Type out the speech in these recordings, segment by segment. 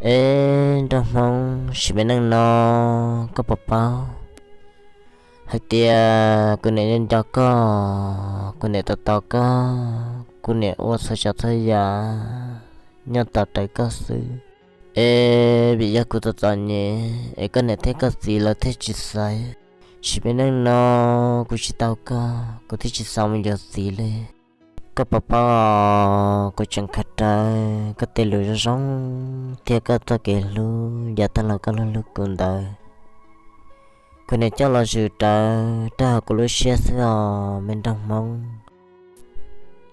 Eb nraug Hmoob, sim me neej no koj puas paub hais tias kuv niam nco nco koj, kuv niam tos tos koj, kuv niam ua txhua tsav txhua yam nyob tos rawv koj xwb. Es vim yog kuv txom txom nyem es koj niam thiab koj txiv lawv thiaj tsis xaiv. Sim me neej no kuv tsis tau koj, kuv thiaj tsis xav mus yuav txiv li. Koj puas paub, kuv tseem khaws rawv koj tej lus zoo zoo thiab koj txoj kev hlub yav tag los koj hlub hlub kuv ntawd. Kuv niam coj los zwm rawv rau hauv kuv lub siab xwb os me nraug Hmoob.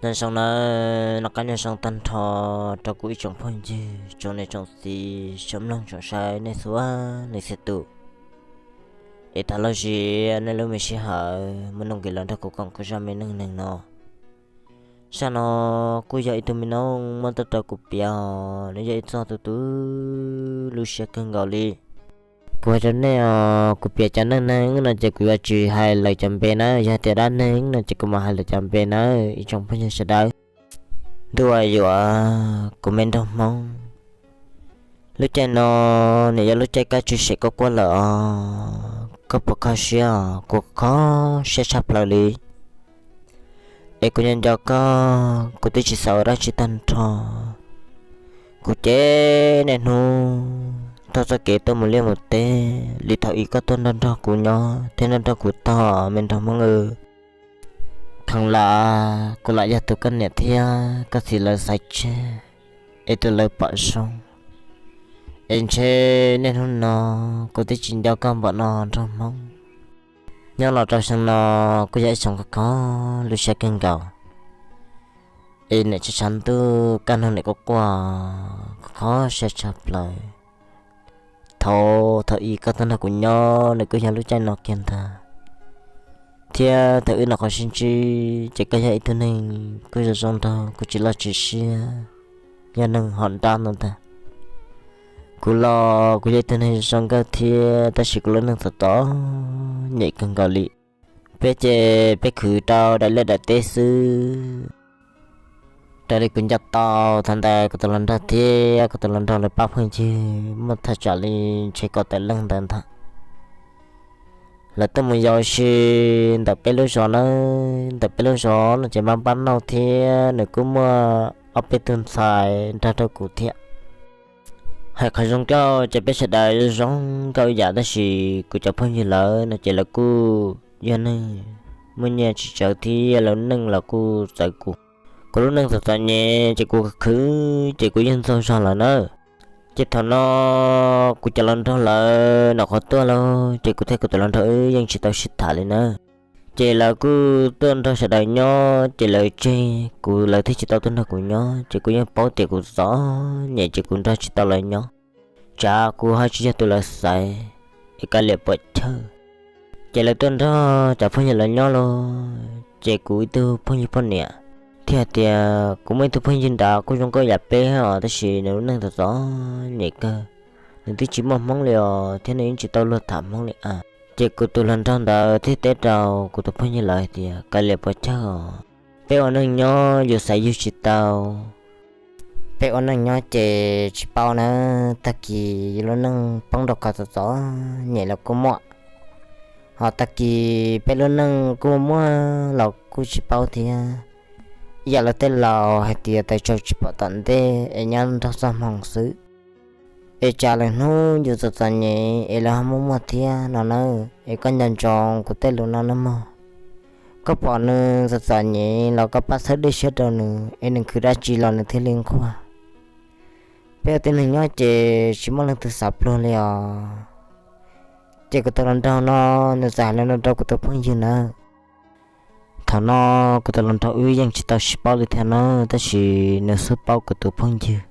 Nyob zoo nawb, noj qab nyob zoo tag nrho rau kuv ib tsoom phooj ywg, tsoom niam tsoom txiv, tsoom mloog tsoom saib nej txhua leej txhia tus. Es tag los sis nej lub me sij hawm muaj nuj nqis los nrog kuv koom kuv zaj me neej neeg no. Zaj no kuj yog ib tug me noob muab tuaj rau kuv piav, nws yog ib txoj tu tu lub siab kawg nkaus li. Kuv hais rau nej os, kuv piav cov neej neeg no ces kuv yuav tsis hais lawv cov npe nawb, yog tias dab neeg no ces kuv mam hais lawv cov npe nawb ib tsoom phooj ywg sawv daws. Ntuj yuav kuv me nraug Hmoob, lub caij no nws yog lub caij kaj tswv sem kuj quaj lawm os, koj puas kho siab os? Kuv kho siab tshaj plaws li. Es kuv nco nco koj, kuv twb tsis xav ua dab tsi tag nrho. Kuv cev niaj hnub taug txoj kev tuaj mus liaj mus teb li thaum ub koj tuaj nrog nrog kuv nyob thiab nrog nrog kuv tog me nraug Hmoob. Kheev lam kuv lam yog tus koj niam thiab koj txiv lawv xaiv tseg, es tus lawv pom zoo. Es ntshe niaj hnub no kuv twb tsis nco koj npaum no nraug Hmoob. Nyob los rau xyoo no kuj yog ib xyoo kho kho lub siab kawg nkaus. Es niam tshav tshav ntuj kaj nug niam kuj quaj kho kho siab tshaj plaws. Thaum, thaum ub koj tuaj nrog kuv nyob nws kuj yog lub caij no kiag ntag, thiab thaum wb noj qhov sib ntsib ces koj yog ib tug neeg kuj zoo zoo nraug, kuj tsis loj tsis siab, yog neeg hom nrab ntag. Kuv los kuv yog ib tug neeg zoo nkauj thiab tab sis kuv lub neej txom txom nyem kawg nkaus li. Peb ces peb khwv rau daim liaj daim teb xwb. Raws li kuv nco tau thaum ntawd kuv tus hluas nraug thiab kuv tus hluas nraug lawv pab phooj ywg muaj thaj tsam li ntshe kaum tawm leej ntawd ntag. Lawv tuaj mus yos ua si ntawm peb lub zos na, ntawm peb lub zos no ces mas npab nauj thiab nws kuj muaj ob peb tug ntxhais nrog rau kuv thiab. Hais qhov zoo nkauj ces peb sawv daws zoo nkauj ib yam tab sis kuv cov phooj ywg lawv no ces lawv kuj yog neeg muaj nyiaj tsis tsawg thiab lawv neej los kuj txawv kuv. Kuv lub neej txom txom nyem ces kuv khwv ces kuv yeej tsaug zog lawm na. Ces thaum no kuv cov hluas nraug lawv noj qhov tuaj lauj ces kuv thiab kuv tus hluas nraug wb yeej tsis tau sib tham li na. Ces lawv kuj tuaj nrog sawv daws nyob ces lawv tseg kuv lawv thiaj tsis tau tuaj nrog kuv nyob ces kuv yeej paub tias kuv txom nyem ces kuv nrog tsis tau lawv nyob. Tsam kuv ho tsis yog tus lawv xaiv, es kav liam puas chawj. Ces lawv tuaj nrog cov phooj ywg lawv nyob lauj ces kuv ib tug phooj ywg poj niam thiaj hais tias kuv muaj ib tug phooj ywg nrad kuj zoo nkauj yam peb os tab sis nws lub neej txom txom nyem kawg, nws twb tsis muaj hmoob li os thiab nws yeej tsis tau luag tham hmoob li a. Ces kuv tus hluas nraug ntawd thiaj teb rau kuv tus phooj ywg lawv hais tias kav liam puas chawj os, peb ua neej nyob yus xaiv yug tsis tau. Peb ua neej nyob ces tsis paub na, tag kis yus lub neej poob rau qhov txom txom nyem los kuj muaj, ho tag kis peb lub neej kuj muaj muaj los kuj tsis paub thiab. Ib yam li tej laus hais tias taws tsau tsis pom tom ntej es nyob nrog txoj hmoo xwb. Es tsam lwm hnub yus txom txom nyem es lawv ho muaj muaj thiab no na. Es koj nco ntsoov kuv tej lus no nawb mog. Koj pom nws txom txom nyem los koj pab txhawb dej siab rau nws es nws khwv dab tsi los nws thiaj li nquag. Peb ua tib neeg nyob ces tsis muaj leej twg xav pluag li os. Ces kuv tus hluas nraug no nws txawm hais li no rau kuv tus phooj ywg na. Thaum no kuv tus hluas nraug wb yeej tsis tau sib paub li thiab na, tab sis nws xub paub kuv tus phooj ywg.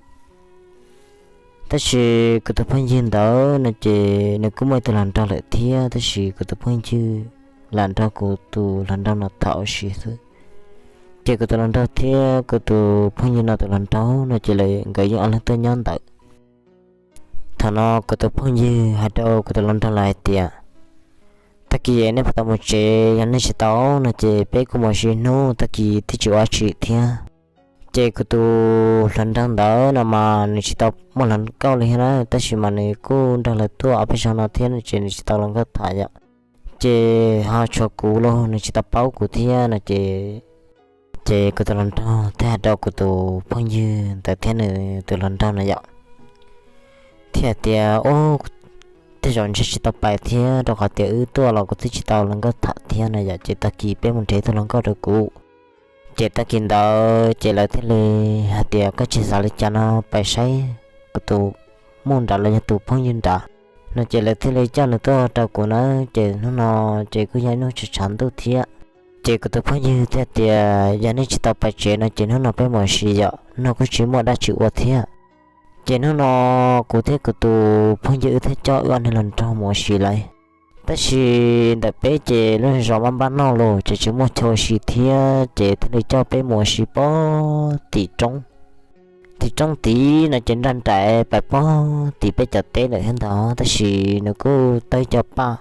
Tab sis kuv tus phooj ywg ntawd no ces nws kuj muaj ib tug hluas nraug lawm thiab, tab sis kuv tus phooj ywg lam nrog kuv tus hluas nraug no tham ua si xwb. Ces kuv tus hluas nraug thiab kuv tus phooj ywg no tus hluas nraug no ces nkawd yeej ob leeg tuaj nyob ntawd. Thaum no kuv tus phooj ywg hais rau kuv tus hluas nraug lawm hais tias, tag kis nej puas tau mus tsev, yog nej tsis tau no ces peb kuj mus ua si ib hnub, tag kis twb tsis ua dab tsi thiab. Ces kuv tus hluas nraug ntawd no mas nws tsis tau muaj hluas nkauj li thiab na, tab sis mas nws kuj nrog lawv tuaj ob peb zaug no thiab no ces nws tsis tau hluas nkauj tham yom. Ces ho tshuav kuv los nws tsis tau paub kuv thiab no ces, ces kuv tus hluas nraug thiaj hais rau kuv tus phooj ywg ntawd thiab nws tus hluas nraug no yom, thiaj tias, Ub, tej zaum ntshe tsis tau pais thiab, rau qhov tias wb tuaj los kuv twb tsis tau hluas nkauj tham thiab no yom, ces tag kis peb mus nrhiav tus hluas nkauj rau kuv. Ces tag kis ntawd ces lawv thiaj li hais tias, Koj tsis xav li cas no, pais saib kuv tus muam nrad los yog tus phooj ywg nrad no ces lawv thiaj li coj nws tuaj rau kuv na. Ces hnub no ces kuj yog ib hnub tshav tshav ntuj thiab. Ces kuv tus phooj ywg thiaj tias, Yog nej tsis tau pais tsev no ces hnub no peb mus ua si yom, hnub no kuj tsis muaj dab tsi ua thiab. Ces hnub no kuv thiab kuv tus phooj ywg wb thiaj coj wb ob niag hluas nraug mus ua si lawm. Tab sis ntawm peb ces lub zos maj npab noj los ces tsis muaj chaw ua si thiab, ces thiaj li coj peb mus ua si pob tim roob. Tim roob tid no ces nraj nraim pais pob tim peb cov teb lawm thiab ntag, tab sis nws kuj tawg cov paj,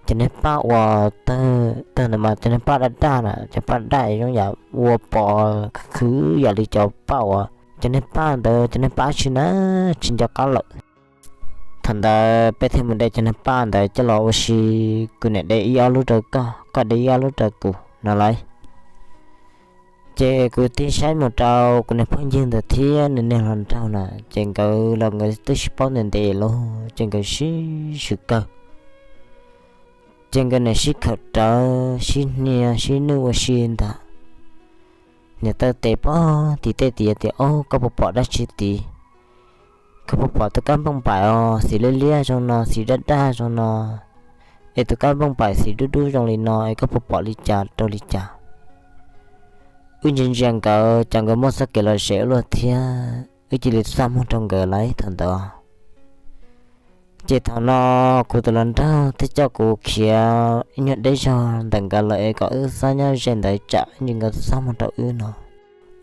cov niag paj uas tawg tawg ntawd mas cov niag paj daj daj na, cov paj daj zoo yam ua pom khwv khwv yam li cov paj uas, cov niag paj ntawd cov niag paj tsis na, tsis nco qab lawm. Thaum ntawd peb thiaj mus de cov niag paj ntawd coj los ua si, kuv niam de ib ob lub rau koj, koj de ib ob lub rau kuv no lauj. Ces kuv tig saib mus rau kuv niag phooj ywg ntawd thiab nws niag hluas nraug na, ces nkawd los nkawd twb sib paub ntev ntev lawm, ces nkawd sib swm kawg. Ces nkawd niam sib khawm rawv sib hnia sib nwj ua si ntag. Niam taw tes pob tim tej tid tias, Ob, koj puas pom dab tsi tid? Koj puas pom tus kab npauj npaim os, xim liab liab zoo no, xim daj daj zoo no, es tus kab npauj npaim xim dub dub zoo li no es koj puas pom li cas rau li cas? Wb ntsia ntsia nkawd, cas nkawd muaj txoj kev lom zem ua luaj thiab, wb cia li txaj muag rau nkawd lauj thaum ntawd. Ces thaum no kuv tus hluas nraug thiaj coj kuv khiav ib nyuag deb zog ntawm nkawd lawm es kom wb txhob nyob ze ntawd tsam ntsis nkawd txaj muag rau wb no.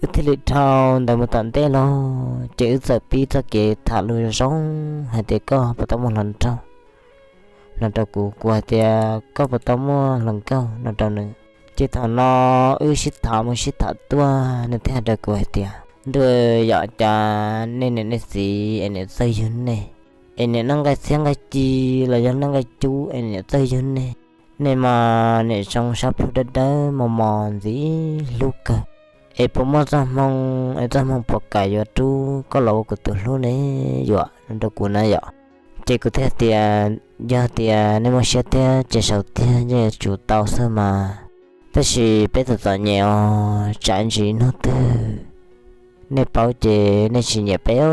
Wb thiaj li dhau ntawd mus tom ntej lauj, ces wb txawm pib txoj kev tham lus zoo hais tias, Koj puas tau muaj hluas nraug? No rau kuv, kuv hais tias, Koj puas tau muaj hluas nkauj? No rau nws. Ces thaum no wb sib tham mus sib tham tuaj, nws thiaj hais rau kuv hais tias, Ntuj, yog cas nej niam nej txiv es niam txawj yug nej, es niam noj nqaij txhiab nqaij ci los yog noj nqaij cub es niam txawj yug nej, nej mas niam zoo sab plhu dawb dawb mos mos ntxim hlub kawg, es puas muaj txoj hmoo, es txoj hmoo puas kam yuav rub koj los ua kuv tus hlub ne yuam? No rau kuv na yom. Ces kuv thiaj tias, Yog tias nej muaj siab thiab ces sau tiag yeej yuav tsum tau xwb mas, tab sis peb txom txom nyem os, tsam ntsis hnub twg nej paub ces nej tsis nyiam peb,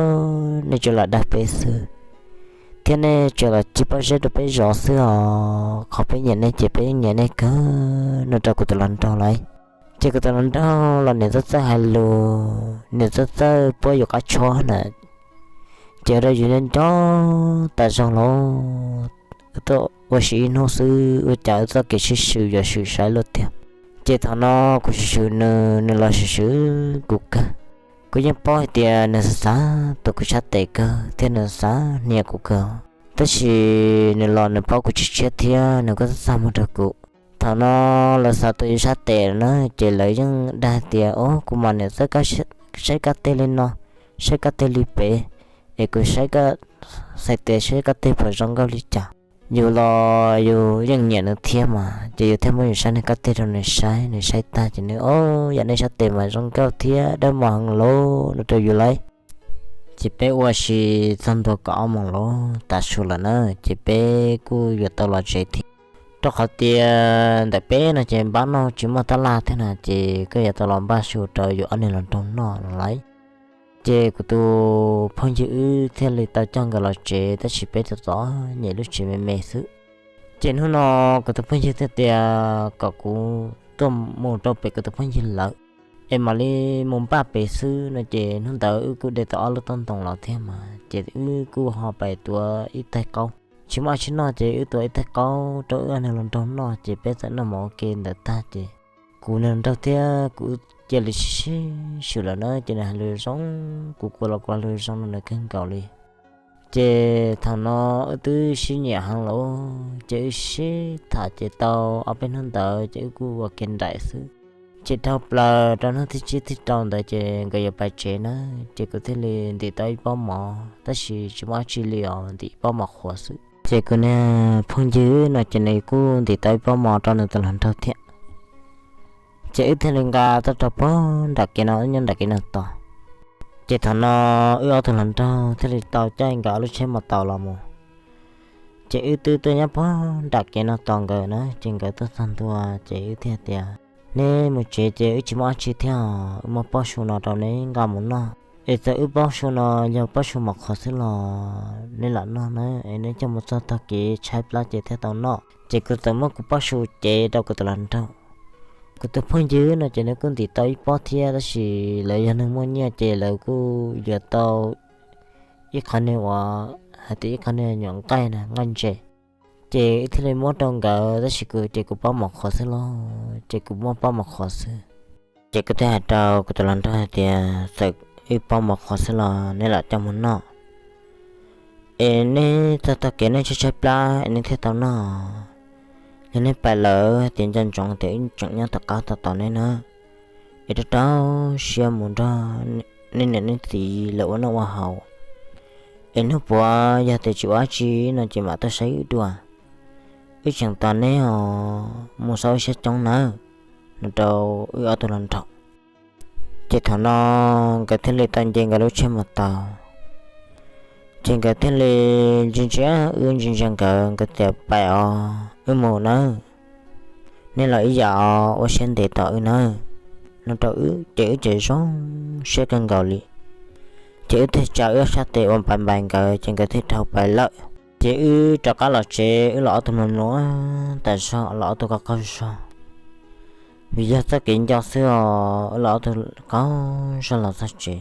nej tsuas lam dag peb xwb, thiab nej tsuas lam cig pob zeb rau peb zov xwb os. Qhov peb nyiam nej ces peb yeej nyiam nej kawg, no rau kuv tus hluas nraug lauj. Ces kuv tus hluas nraug los niam txawj txawj hais lus, niam txawj txawj puab yus qab tsho na, ces ua rau yus nco nco tas zog los, wb tuaj ua si ib hnub xwb ua cas wb txoj kev sib swm yuav swm saib luaj tiag. Ces thaum no kuv swm swm nws, nws los swm swm kuv kawg. Kuv yeej paub hais tias nws xav xav tuav kuv sab tes kawg thiab nws xav hnia kuv kawg, tab sis nws los nws paub kuv tsis tshiab thiab nws kuj txaj txaj muag rau kuv. Thaum no lawv xav tuav yus sab tes na, ces lawv yeej dag tias, Ob, kuv mas niam txawj saib kab teg li no, saib kab teg li pem, es kuv saib kab xais tes saib kab teg puas zoo nkauj li cas. Yus los yus yeej nyiam nws thiab mas, ces yus thiaj muab yus sab niag kab teg rau nws saib, nws saib tag ces nws, Ob, yam nej sab tes mas zoo nkauj thiab dawb mos heev lauj, no rau yus lauj. Ces peb ua si txog ntua kaum ob moos lawm, tav su lawm na, ces peb kuj yuav tau los tsev thiab, rau qhov tias ntawm peb no ces npab noj tsis muaj tab laj thiab na, ces kuj yuav tau los npaj su rau yus ob niag hluas nraug noj no lauj. Ces kuv tus phooj ywg wb thiaj li tau coj nkawd los tsev, tab sis peb txom txom nyem lub tsev me me xwb. Ces hnub no kuv tus phooj ywg thiaj tias kom kuv tuaj mus rau pem kuv tus phooj ywg lawv, es mam li mus npaj pem xwb no. Ces hnub ntawd wb kuj de tau ob lub toj ntoo los thiab mas, ces wb kuj ho pais tuav ib taig qaub, tsis muaj dab tsi noj ces wb tuav ib taig qaub rau wb ob niag hluas nraug noj, ces peb txawm noj mov ua ke ntawd tag ces kuv niag hluas nraug thiab kuv cia li sib sib swm lawm na, ces nws hais lus zoo, kuv kuj los kuv hais lus zoo rau nws kawg nkaus li. Ces thaum no wb twb sib nyiam heev lawm, ces wb sib tham ces tau ob peb hnub ntawd ces wb kuj ua ke nraim xwb. Ces dhau plaws rau hnub thib tsib thib rau ntawd ces nkawd yuav pais tsev na, ces kuv thiaj li ntim tau ib pob mov, tab sis tsis muaj dab tsi li os, ntim ib pob mov qhuav xwb. Ces kuv niag phooj ywg no ces nws kuj ntim tau ib pob mov rau nws tus hluas nraug thiab. Ces wb thiaj li nqa tuaj rau pog nram kev no, wb nyob nram kev no tos. Ces thaum no wb ob tug hluas nraug thiaj li tau caij nkawd ob lub tsheb mos taus los mus. Ces wb twb tuaj nyob pog nram kev no tos nkawd na, ces nkawd tuaj txog ntua ces wb thiaj tias, neb mus tsev ces wb tsis muaj dab tsi thiab, wb muab pob su no rau neb nqa mus noj. Es txawm wb pob su no yog pob su mov qhuav xwb los neb lam noj na, es neb coj mus txog tog kev tshaib plab ces thiaj tau noj. Ces kuv txawm muab kuv pob su cev rau kuv tus hluas nraug. Kuv tus phooj ywg no ces nws kuj ntim tau ib pob thiab, tab sis lawv yog neeg muaj nyiaj ces lawv kuj yuav tau ib qho niag uas hais tias ib qho niag nyuam nqaij na, nqaij ntses. Ces wb thiaj li muab rau nkawd, tab sis kuv ces kuv pob mov qhuav xwb los, ces kuv muab pob mov qhuav xwb. Ces kuv thiaj hais rau kuv tus hluas nraug hais tias, txawm wb pob mov qhuav xwb los neb lam coj mus noj, es neb txog tog kev neb tshaib tshaib plab es neb thiaj tau noj. Yog neb pais lawm hais tias nco ntsoov tias wb tseem nyob tom qab tos tos neb na, es rau rau siab mus nrog nej niam nej txiv lawv ua noj ua haus. Es hnub puav yog tias tsis ua dab tsi no ces mam tuaj saib wb dua. Wb tseem tos neb os, mus xyov wb siab coob nawb, no rau wb ob tug hluas nraug. Ces thaum no nkawd thiaj li tau nce nkawd lub tsheb mos taus. Ces nkawd thiaj li ntsia ntsia wb, ntsia ntsia nkawd, nkawd tias, pais os, wb mus nawb. Nej los ib yam os, ua siab ntev tos wb nawb, no rau wb. Ces wb ces zoo siab kawg nkaus li. Ces wb thiaj tsa wb sab tes ua npais npais nkawd, ces nkawd thiaj dhau pais lawm. Ces wb rov qab los tsev, wb los ob tug mloog mloog tas zog, los ob tug qaug qaug zog. Vim yog txoj kev nco xwb os, wb los ob tug qaug zog los txog tsev.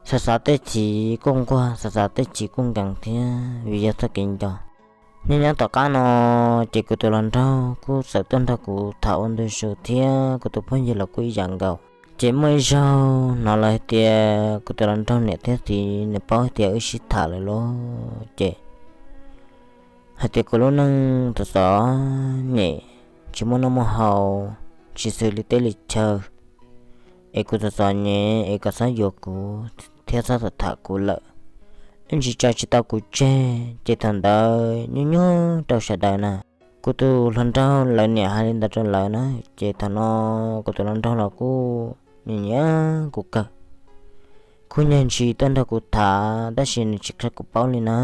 Xav xav tej chim kuj nquag, xav xav tej chim kuj nkees thiab vim yog txoj kev nco. Nyob nyob tom qab no, ces kuv tus hluas nraug kuj txawm tuaj nrog kuv tham ua ntu zus thiab kuv tus phooj ywg los kuj ib yam nkaus. Ces muaj ib zaug hnov lawv hais tias kuv tus hluas nraug niam thiab txiv nws paub hais tias wb sib tham lawm lauj. Ces hais tias kuv lub neej txom txom nyem, tsis muaj noj muaj haus, tsis xws li teb li chaw, es kuv txom txom nyem es koj txhob yuav kuv thiab txhob tham kuv lawm. Wb tsis tso tsis tau kuv tseg, ces thaum ntawd nyuaj nyuaj rau sawv daws na. Kuv tus hluas nraug lawv niam hais li ntawd rau lawv na, ces thaum no kuv tus hluas nraug los kuj nyiam nyiam kuv kawg, kuj nyag ntsis tuaj nrog kuv tham, tab sis nws tsis qhia kuv paub li na.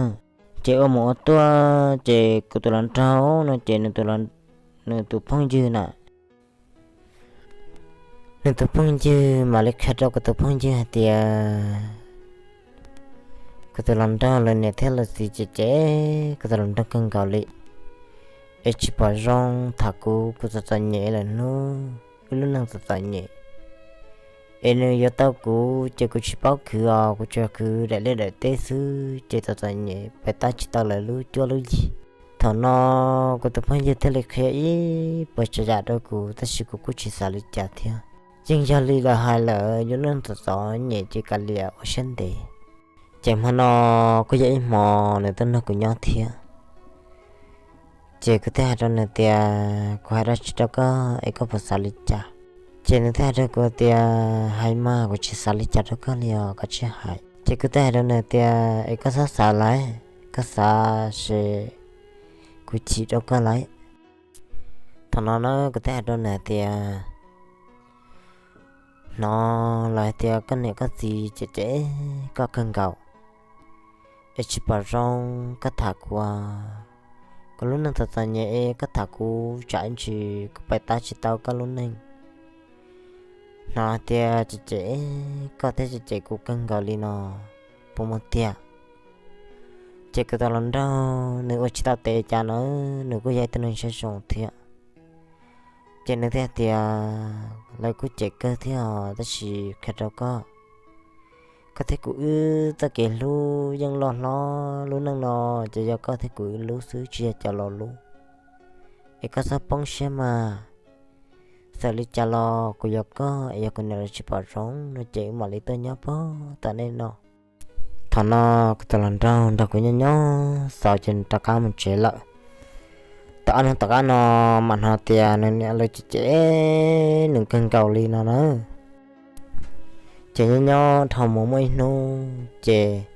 Ces ua mus ua tuaj ces kuv tus hluas nraug no ces nws tus phooj ywg na, nws tus phooj ywg mam li qhia rau kuv tus phooj ywg hais tias kuv tus hluas nraug lawv niam thiab lawv txiv cem cem kuv tus hluas nraug kawg nkaus li, es tsis pom zoo tham kuv, kuv txom txom nyem lawm hnub, wb lub neej txom txom nyem. Es nws yuav tau kuv ces kuv tsis paub khwv os, kuv tsuas khwv daim liaj daim teb xwb ces txom txom nyem pais tab tsis tau lawv lub cuab lub yig. Thaum no kuv tus phooj ywg thiaj li qhia ib puas tsav yam rau kuv, tab sis kuv kuj tsis xav li cas thiab. Yeej yog li lawv hais lawm, yus neej txom txom nyem ces kav liam ua siab ntev. Ces hmo no kuj yog ib hmo nws tuaj nrog kuv nyob thiab. Ces kuv thiaj hais rau nws tias, kuv hais dab tsi rau koj es koj puas xav li cas? Ces nws thiaj hais rau kuv tias, hais mas kuv tsis xav li cas rau koj li os, koj tsis hais. Ces kuv thiaj hais rau nws tias, es koj txhob xav lawm, koj xav ces kuv chim rau koj lawm. Thaum no na kuv thiaj hais rau nws tias, hnov lawv hais tias koj niam koj txiv cem cem koj kawg nkaus, es tsis pom zoo koj tham kuv. Kuv lub neej txom txom nyem es koj tham kuv tsam ib ntsis kuv pais tab tsis tau koj lub neej. Hnov hais tias cem cem koj thiab cem cem kuv kawg nkaus li no, puas muaj tiag? Ces kuv tus hluas nraug nws ua tsis tau tes cas na, nws kuj yog ib tug neeg siab zoo thiab. Ces nws thiaj tias, lawv kuj cem kawg thiab os, tab sis qhia rau koj, koj thiab kuv wb txoj kev hlub yeej loj hlob lub neej no, ces yog koj thiab kuv wb lub xwb tsis yog cov laus lub. Es koj txhob poob siab mas, txawm li cas los kuv yuav koj, es yog kuv niam lawv tsis pom zoo no ces wb mam li tuaj nyob pog tom nej no. Thaum no kuv tus hluas nraug nrog kuv nyob nyob xaus ces nws rov qab mus tsev lawm. Tom qab no, tom qab no mas hnov tias nws niam lawv cem cem nws kawg nkaus li no na. Ces nyob nyob dhau mus muaj ib hnub ces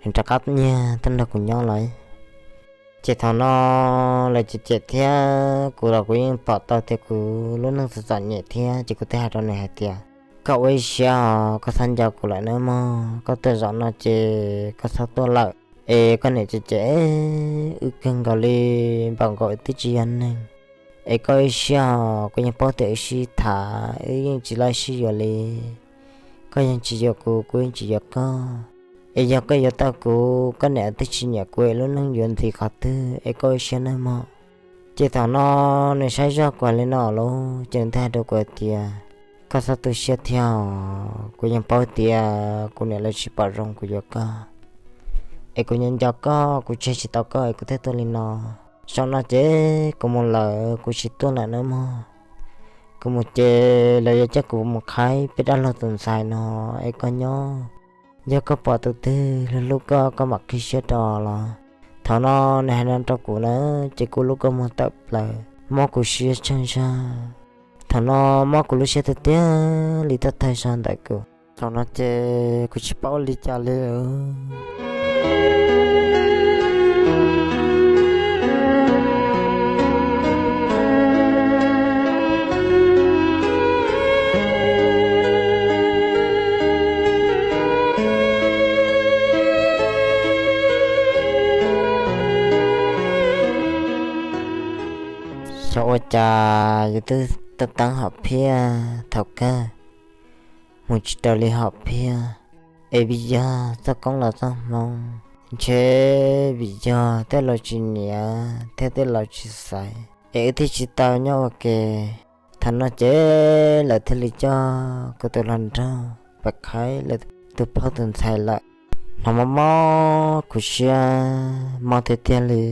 nws rov qab nyiag tuaj nrog kuv nyob lawm. Ces thaum no lawv cem cem thiab kuv los kuv yeej pom tau tias kuv lub neej txom txom nyem thiab ces kuv thiaj hais rau nws hais tias, koj ua ib siab os, koj txhob nco kuv lawm nawb mog, koj tuaj zaum no ces koj txhob tuaj lawm. Es koj niam cem cem wb kawg nkaus li, npaum nkaus wb twb tsis yog neeg. Es koj ua ib siab os, kuv yeej paub tias wb sib tham, wb yeej tsis laib sib yuav li. Koj yeej tsis yuav kuv, kuv yeej tsis yuav koj. Es yog koj yuav tau kuv, koj niam twb tsis nyiam kuv, es lub neej yuav ntxiv qhov twg, es koj ua ib siab nawb mog. Ces thaum no nws saib zog kuv li no lawm ces nws thiaj hais rau kuv hais tias, koj txhob tu siab thiab os, kuv yeej paub tias kuv niam lawv tsis pom zoo kuv yuav koj. Es kuv nco nco koj, kuv tseg tsis tau koj es kuv thiaj tuaj li no. Zaum no ces kuv mus lawm, kuv tsis tuaj lawm nawb mog. Kuv mus ces lawv yuav coj kuv mus qhaib peb dab laug tus ntxhais no, es koj nyob. Yog koj pom tus twg hlub hlub koj, koj mam qhib siab rau los. Thaum no nws hais no rau kuv na, ces kuv lub kua muag tawm plaws, mob kuv siab tsheej zag. Thaum no mob kuv lub siab tiag tiag li, tag tag zog ntawm kuv. Thaum no ces kuv tsis paub ua li cas li. Xyov ua cas yus twb teeb teeb hom phiaj thaum kawg, mus tsis raws li hom phiaj. Es vim yog txoj koob los txoj hmoov, ntshe vim yog tej laus tsis nyiam thiab tej laus tsis xaiv, es wb thiaj tsis tau nyob ua ke. Thaum no ces lawv thiaj li coj kuv tus hluas nraug pais qhaib lawv tus phauj tus ntxhais lawm. Hnov mob mob kuv siab mob tiag tiag li.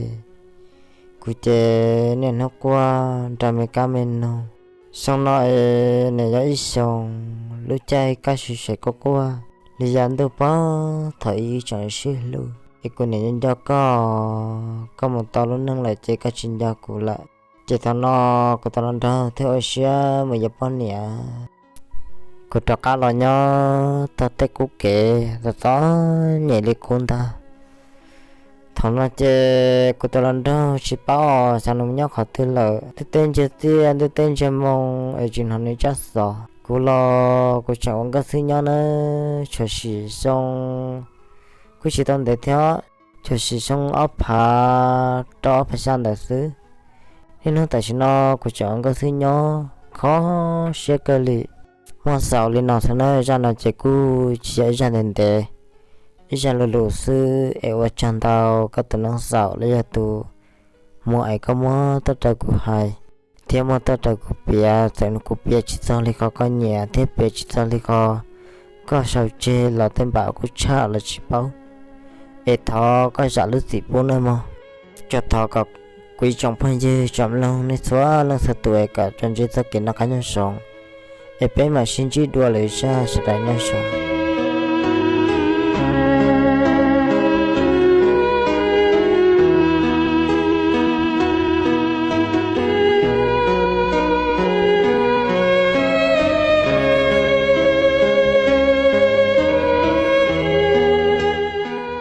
Kuv ces niaj hnub quaj nrog me kab me noog. Xyoo no es nws yog ib xyoos lub caij kaj siv sev quaj quaj li yav ntuj pog thaum ub tseem sib hlub. Es kuv niam nco nco koj, koj mus tau lub neej lawm ces koj tsis nco kuv lawm. Ces thaum no kuv tus hluas nraug thiaj ua siab mus yuav poj niam. Kuv rov qab los nyob txog tej qub kev txom txom nyem li qub ntag. Thaum no ces kuv tus hluas nraug tsis paub xyov nws mus nyob qhov twg lawm, twb teb ntsiag txiaj twb teb ntsiag moo es tsis hnov nws tsab xov. Kuv los kuv tseem ua nkauj xwb nyob na, tshwm sim xyoo kuj tsis tau ntev thiab, tshwm sim xyoo ob phav rau ob phav xya ntawd xwb. Niaj hnub tam sim no kuv tseem ua nkauj xwb nyob, kho siab kawg li. Muaj xaus li no xwb na, zaj no ces kuj tsis yog ib zaj ntev ntev, ib zaj lus lus xwb es ua tsaug ntau koj tus neeg xaum los yog tus muaj es koj muab tuaj rau kuv hais thiab muab tuaj rau kuv piav. Txawm kuv piav tsis txog li qhov koj nyiam thiab piav tsis txog li qhov koj sau tseg los tej npam kuv tshaj los tsis paub, es thov koj zam lub txim pub nawb mog. Tsuas thov kom kuv ib tsoom phooj ywg tsoom mloog nej txhua leej txhua tus es kom tsuas ntsib txoj kev noj qab nyob zoo, es peb mam sib ntsib dua lwm zaj, sawv daws nyob zoo.